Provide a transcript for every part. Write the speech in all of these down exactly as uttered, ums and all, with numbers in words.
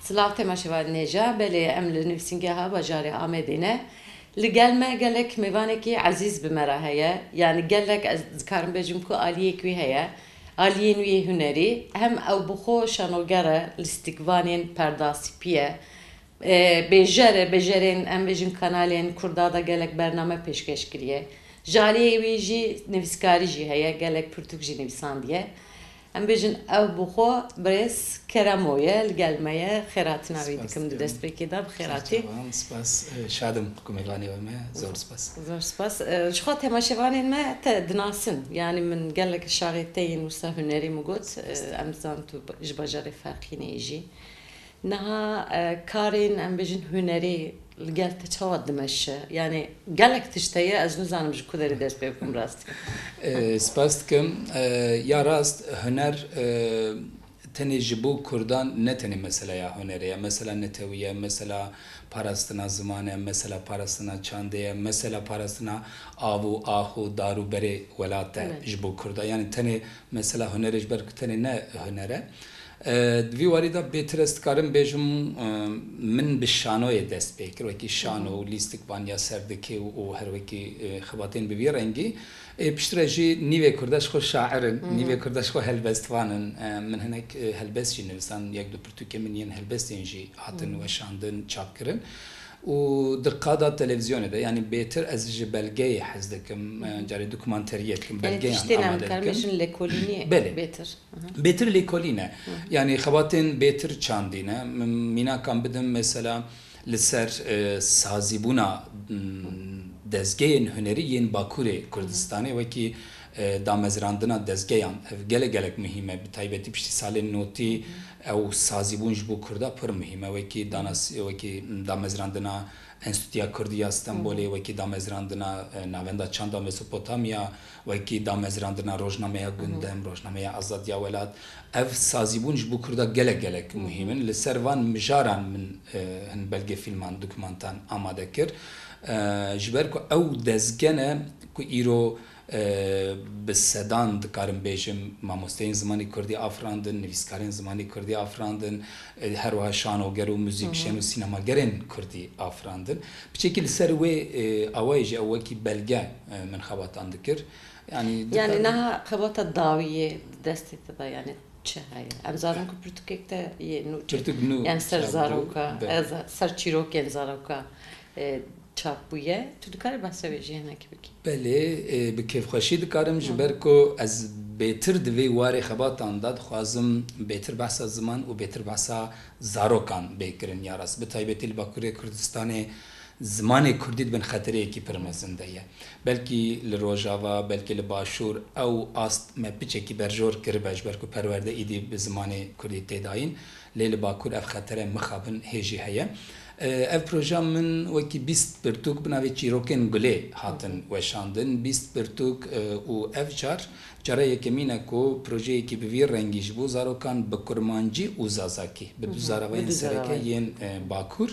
Silav temaşevanên hêja, belê em li nivîsîngeha bajarê Amedê ne. Li gel me gelek mêvanekî ezîz bi me re heye. Yanî gelek ez dikarim bêjim ku aliyek wî heye. Aliyên wî yê hunerî. Hem ew bi xwe şanoger e, lîstikvanên perdasîpî ye. E, bêjer e, bêjerên em bêjin kanalên Kurda de gelek bername pêşkeş kiriye. Ji aliyê wî jî nivîskarî jî heye, gelek pirtûk jî nivîsandiye. Em bêjin ew bi xwe birêz Keremo ye, li gel me ye. Xêrhatina wî dikim di destpêkê de, bi xêr hatî. Spas, e, şadim ku mêvanê we me, zor spas. Zor spas. E, ji xwe temaşevanên me te dinasin. Yanî min gelek şaxê te yên wisa hunerî min got. E, em dizanin tu ji bajarê Ferqînê yî jî. Niha, e, karên, em bêjin, hunerî li gel te çawa dimeşe? Yanî gelek tişt heye, ez nizanim ji ku derê dest pê bikim rastî. E, spas dikim. E, ya rast, huner, e, tenê ji bo Kurdan ne tenê meseleya hunerê ye. Mesela netewî ye, mesela parastina ziman e, mesela parastina çandê ye, mesela parastina av û ax û dar û berê welat e ji bo Kurda. Yanî tenê mesela hunerê ji ber ku tenê ne huner e. E, di vî warî de bêtir ez dikarim bêjim, e, min bi şanoyê dest pê kir, wekî şano û lîstikvan ya serdikê û, û her wekî, e, xebatên bi vî rengî. Ê piştre jî nîvê Kurda ji xwe şair in, nîvê Kurda ji xwe helbestvan in. E, min hinek, e, helbest jî nivîsan, yek du pirtûkê min yên helbestên jî hatin weşandin, çap kirin. Û di qada televîzyonê de, yanî bêtir ez ji belgeyê hez dikim, e, carê dokumanteriyê dikim, belgeyan amade dikim. Belê. Bêtir lêkolîn e. Yanî xebatên bêtir çandî ne. Min mînakan bidim, mesela, li ser, e, sazîbûna, m, dezgehên hunerî yên Bakurê Kurdistanê, wekî, e, damezrandina dezgeyan, ev gelek gelek muhîm e. Bi taybetî piştî salên notî ew sazîbûn ji bo Kurda pir muhîm e. Wekî danas-, wekî damezrandina Enstîtuya Kurdî ya Stenbolê, wekî damezrandina, e, Navenda Çanda Mesopotamya, wekî damezrandina rojnameya Gundem, rojnameya Azadiya Welat. Ev sazîbûn ji bo Kurda gelek gelek muhîm in. Li ser van mijaran min, e, hin belgefîlman, dokumantan amade kir. E, ji ber ku ew dezge ne ku îro, e, bi sedan dikarim bêjim, mamosteyên zimanê Kurdî afirandin, nivîskarên zimanê Kurdî afirandin, e, her wiha şanoger û muzîkşên û sînemagerên Kurdî afirandin. Piçekî li ser wê, e, awayê jî ew wekî belge, e, min xebatan dikir. Yanî, yanî niha xebata dawiyê di destê te de, yanî çi heye? Em zanin ku pirtûkek te yê nû çi, pirtûk nû, yanî ser zaroka, e, za-, ser çîrokên zaroka, e, çap bûye. Tu dikarî behsa wê jî hinekî bikî? Belê, e, bi kêfxweşî dikarim, ji ber ku ez bêtir di vê warê xebatan de dixwazim bêtir behsa ziman û bêtir behsa zarokan bê kirin ya rast. Bi taybetî li Bakurê Kurdistanê zimanê Kurdî di bin xetereyekî pir mezin de ye. Belkî li Rojava, belkî li Başûr ew ast me piçekî berjor kiribe, ji ber ku perwerde îdî bi zimanê Kurdî tê dayîn. Lê li Bakur ev xetere mixabin hê jî heye. E, ev projeya min wekî bîst pirtûk bi navê Çîrokên Gulê hatin weşandin. Bîst pirtûk, e, û ev car, cara yekemîn e ku projeyekî bi vî rengî ji bo zarokan bi kurmancî û zazakî, bi du zaravayên sereke yên, e, Bakur,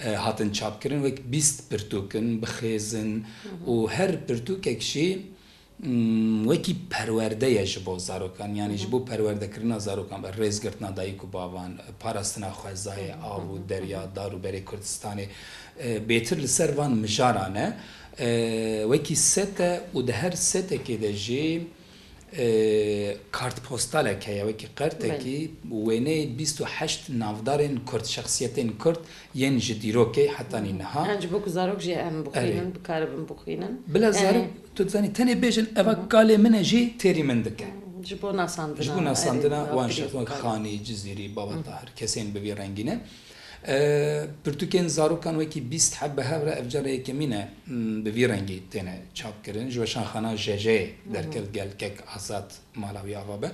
e, hatin çapkirin. Wek bîst pirtûk in, bi xêz in û her pirtûkek jî m, wekî perwerde ye ji bo zarokan, yanî ji bo perwerdekirina zarokan, rêzgirtina dayik û bavan, parastina xwezayê, av û derya, dar û berê Kurdistanê, e, bêtir li ser van mijaran e. E, wekî set e û di her setekê de jî, e, kartpostalek heye, wekî qertekî wêneyê bîst û heşt navdarên Kurd, şexsiyetên Kurd, yên ji dîrokê hetanî niha. Yan ji bo ku zarok jî em bixwînin, bikaribin bixwînin. Bila zarok, tu dizanî, tenê bêjin, eva kalê min e jî têrî min dike. Ji bo nasandina, ji bo nasandina wan şexsan, Xanî, Cizîrî, Baba Tahir, kesên bi vî rengî ne. E, pirtûkên zarokan wekî bîst heb bi hev re ev cara yekemîn e, m, bi vî rengî têne çapkirin. Ji weşanxana J J'yê derket, gel kek Azad mala wî ava be.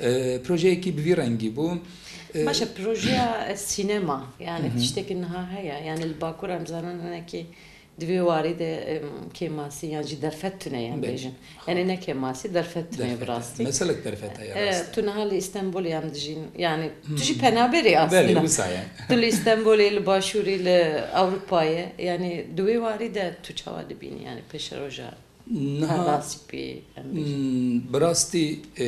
E, projeyekî bi vî rengî bû. E, baş e, projeya, e, sînema, yanî tiştekî niha heye? Yanî li Bakur em zanin hinekî di vê warî de, em, kêmasî yan jî derfet tune ye, em bêjin. Yanî ne kêmasî, derfet tune ye bi rastî. Meselek derfet heye, e, rast e. Tu niha li Îstenbolê em dijîn, yanî tu jî penaberî aslında. Belê, wisa ye. Tu li Îstenbolê, li Başûrî, li Ewropayê, yanî di wê warî de tu çawa dibînî, yanî pêşeroja? Niha, perdasîpî, em bêjin. Hmm, bi rastî, e,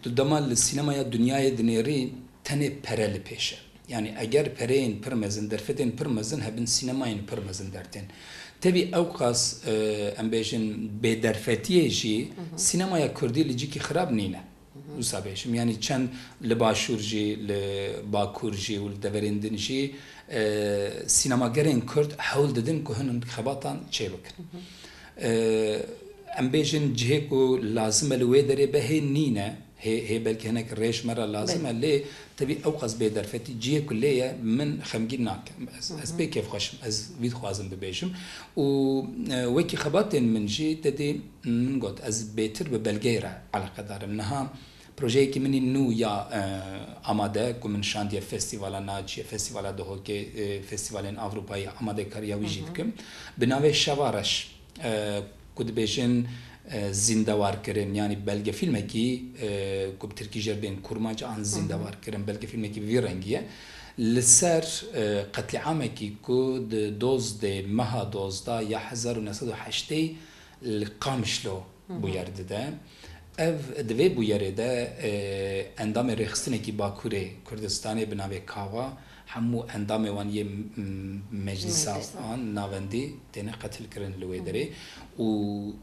tu dema li sînemaya dinyayê dinêrî, tenê pere li pêş e. Yanî eger pereyên pir mezin, derfetên pir mezin hebin, sînemayên pir mezin dertên. Tevî ewqas, e, em bêjin bêderfetiyê jî sînemaya kurdî li cîkî xirab nîne. Wisa bêjim. Yanî çend li başûr jî, li bakur jî û li deverên din jî, e, sînemagerên kurd hewl didin ku hin xebatan çêbikin. E, em bêjin cihê ku lazim e li wê derê be hê nîne. Hê, hê belkî hinek rê ji me re lazim e, lê tevî ewqas bêderfetî cihê ku lê ye, min xemgîn nake. Ez, ez pê kêfxweş im, ez vî dixwazim bibêjim. Û, e, wekî xebatên min jî te dî min got, ez bêtir bi belgeyê re eleqedar im. Niha projeyekî min î nû ya, e, amade, ku min şandiye festîvala Naciye, festîvala Duhokê, e, festîvalên Ewropayê amadekariya wî jî dikim. Bi navê Şeva Reş, e, ku dibêjin, e, zîndewarkirin, yanî belgefîlmekî, e, ku bi tirkî jê re bên kurmanc an zîndewarkirin, belgefîlmekî bi vî rengî ye. Li ser, e, qetlîamekî ku di dozdê meha dozdeh ya hezar û neh sed û heştê li Qamişlo bûyer dide. Ev, di vê bûyerê de, e, endamê rêxistinekî Bakurê Kurdistanê bi navê Kava, hemû endamê wan yê, m-, meclisa wan navendî têne qetilkirin li wê derê. Û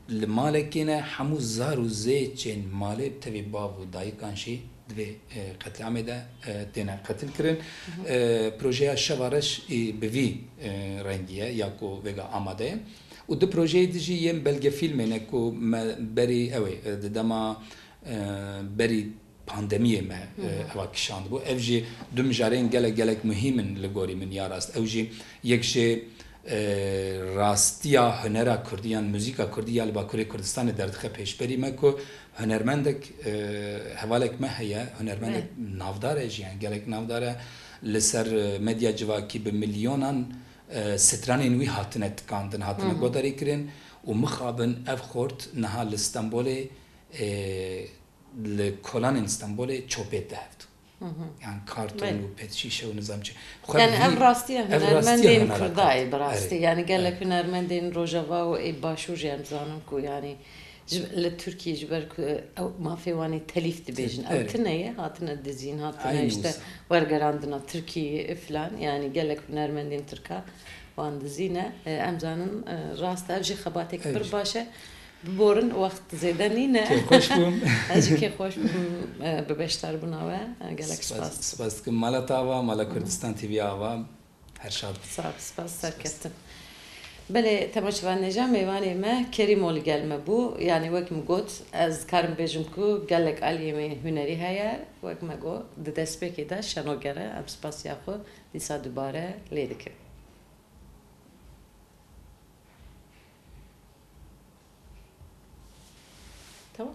li malekê ne hemû zar û zêçên malê bi tevî bav û dayikan jî di vê, e, qetlîamê de, e, têne qetilkirin. E, projeya Şeva Reş, e, bi vî, e, rengî ye ya ku vêga amade ye. Û du projeyê din jî yên belgefîlmê ne ku me berî ew ê, e, di dema, e, berî pandemiyê me, e, eva kişandibû. Ev jî du mijarên gelek, gelek muhîm in li gorî min ya rast. Ew jî yek jê, e, rastiya hunera kurdî yan muzîka kurdî ya li Bakurê Kurdistanê derdixe pêşberî me ku hunermendek, e, hevalek me heye, hunermendek navdar e jî, yani gelek navdar e. Li ser, e, medya civakî bi milyonan, e, stranên wî hatine tikandin, hatine godarîkirin û mixabin ev xort niha li Stenbolê, e, li kolanên Stenbolê çopê dihevdin. Yani karton û pet şîşe û nizam çi. Xwe Yani bi vî ev rastiya ev rastiya hunermendên hunera Kurda ye kurt. bi rastî. Erê. Yani gelek Erê. hunermendên Rojava û ê Başûr jî em zanin ku yani ji, li Tirkiyê ji ber ku ew mafê wan ê telîf dibêjin. Ew Erê. tine ye, hatine dizîn, hatine Aynı işte wisa. wergerandina Tirkiyê filan. Yani gelek hunermendên Tirka wan dizîne. E, em zanin, e, rast e, ev jî xebatek Ev pir jî. baş e. Biborin, wext zêde nîne. Kêfxweş bûm. Ez jî kêfxweş bûm, e, bi beşdarbûna we. E, gelek Spas, spas. spas dikim. Mala te ava, mala Kurdistan T V ava. Her şad bin. Sağ ol, spas, serkeftin. Belê, temaşevanên hêja, mêvanê me Kerîmo li gel me bû. Yani wek min got, ez karim bêjim ku gelek aliyê me hunerî heye. Wek me got, di destpêkê de şenogere, em spasiya xwe dîsa dubare lê dikin. Tamam.